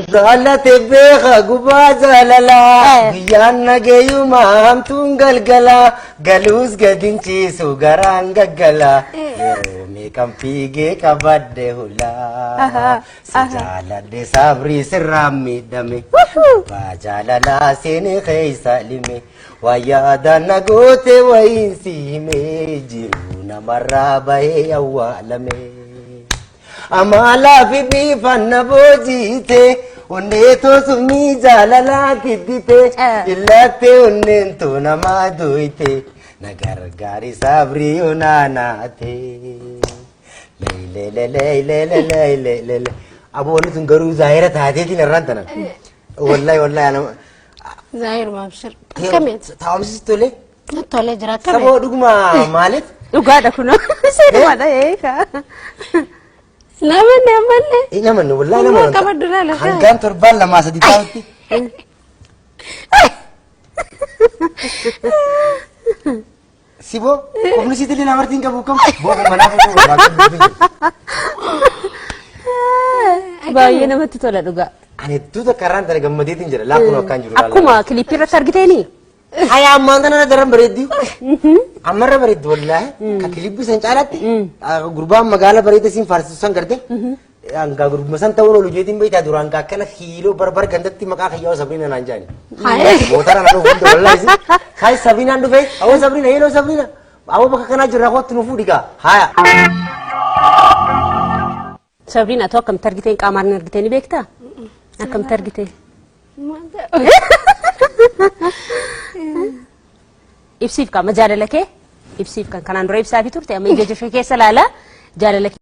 Jaalate beeka gubaa jaalalaa guyyaan nagayuma hamtuun galgalaa galuus gadin ciisu garaan gaggalaa yeroo meeqan fiigee qabadde hulaa si jaaladhe sabrii sirraan miidhame abbaa jaalalaa seene keessa lime waa yaadaan na goote wayiin si hime jiruu namarraa bahee awwaalame. Amaalaa fi biifan na boojiite onnee toosumii jaalalaa giddite illaattee onneen too namaa dooyte na gargaari sabrii onaanaate. Leelelelelelelelelele. Aboo wanni tun garuu zaahira taateetiin irraan tanan. Wallahi wallahi ana. Zaahiruma abshir. Akkamitti? Taa'umsi tolee. Natti tolee jira akkamitti? Saboo dhuguma maaliif? Dhugaadha kunoo. Seenumadha eeka. Namanne ammanne. Hin amanne wallahi nama Humna qabadhu laala. Hangaan torbaan lamaa sadi taa'utti. Siboo qofni sitillee namartiin qabu kam boo manaa fuudhuu barbaadu. Baay'ee namatti tola dhugaa. Ani hedduu takka irraan tana gammadeetiin jira laakkun akkaan jiru. Akkuma kilippii irratti argiteeni. Haya ammaan tana daran bareeddi. Ammarra bareeddi wallaahi. Ka kilibbi san caalatti gurbaan magaala bareeda siin faarsisu san garte. Hangaa gurbuma san ta'uun oolu jeetiin beektaa duraan ka akkana kiiloo barbar gandatti maqaa kiyyaa Sabriina naan jaani. Mootara na dhufu hunda wallaahi si. Kai Sabriinaan dhufe awoo Sabriina yeeloo Sabriina awoo bakka kanaa jirra kootti nu fuudhi gaa haya. Sabriin atoo akkamitti argiteen qaamaan hin argitee ni beektaa? Akkamitti argitee? Ibsiif qaama jaalala kee ibsiif kan kanaan dura ibsaafi turte amma ija ishee keessa ilaalaa jaalala kee.